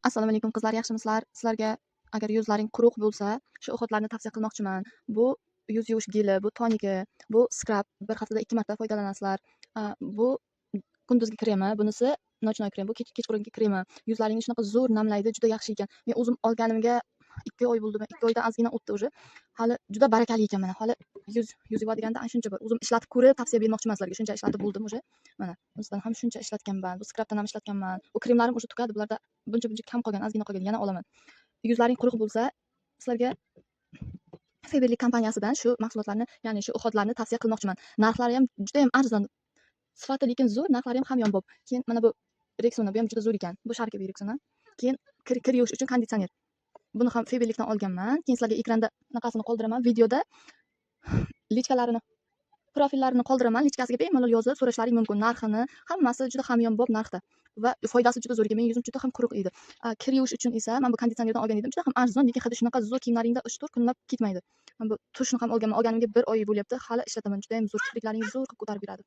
Assalomu alaykum qizlar, yaxshimisizlar? Sizlarga agar yuzlaring quruq bo'lsa, shu уход larni tavsiya qilmoqchiman. Bu yuz yuvish geli, bu toniki, bu скраб, bir haftada 2 marta foydalanasizlar. Bu kunduzgi kremi, bunisi ночной krem, bu kechqurungi kremi. Yuzlaringni shunaqa zo'r namlaydi, juda yaxshi ekan. Men o'zim olganimga 2 oy bo'ldimi? 2 oydan ozgina o'tdi уже. Hali juda barakali ekan mana. Hali yuz yuvadiganda ana shuncha bor. O'zim ishlatib ko'rib tavsiya bermoqchiman sizlarga. Shuncha ishlatib bo'ldim уже. Mana, bunisidan ham shuncha ishlatganman. Bu скраб dan ham ishlatganman. Bu kremlarim уже tugadi. Bularda buncha-buncha kam qolgan, ozgina qolgan, yana olaman. Yuzlaring quruq bo'lsa, sizlarga Faberlic kompaniyasidan shu mahsulotlarni, ya'ni shu уход larni tavsiya qilmoqchiman. Narxlari ham juda ham arzon. Sifati lekin zo'r, narxlari ham hamyonbop. Keyin mana bu Rexona, bu ham juda zo'r ekan. Bu шариковый Rexona. Keyin kir yuvish uchun konditsioner. Buni ham Faberlicdan olganman. Keyin sizlarga ekranda anaqasini qoldiraman. Videoda личка larini, profillarini qoldiraman. Личка siga bemalol yozib so'rashlaring mumkin. Narxini, hammasi juda hamyonbop narxda va foydasi juda zo'r ekan. Mening yuzim juda ham quruq edi. Kir yuvish uchun esa men bu konditsionerdan olgan edim. Juda ham arzon, lekin hidi shunaqa zo'r, kiyimlaringda 3-4 kunlab ketmaydi. Men bu тушь ni ham olganman. Olganimga 1 oy bo'lyapti. Hali ishlataman. Juda ham zo'r, kipriklaringni zo'r qilib ko'tarib beradi.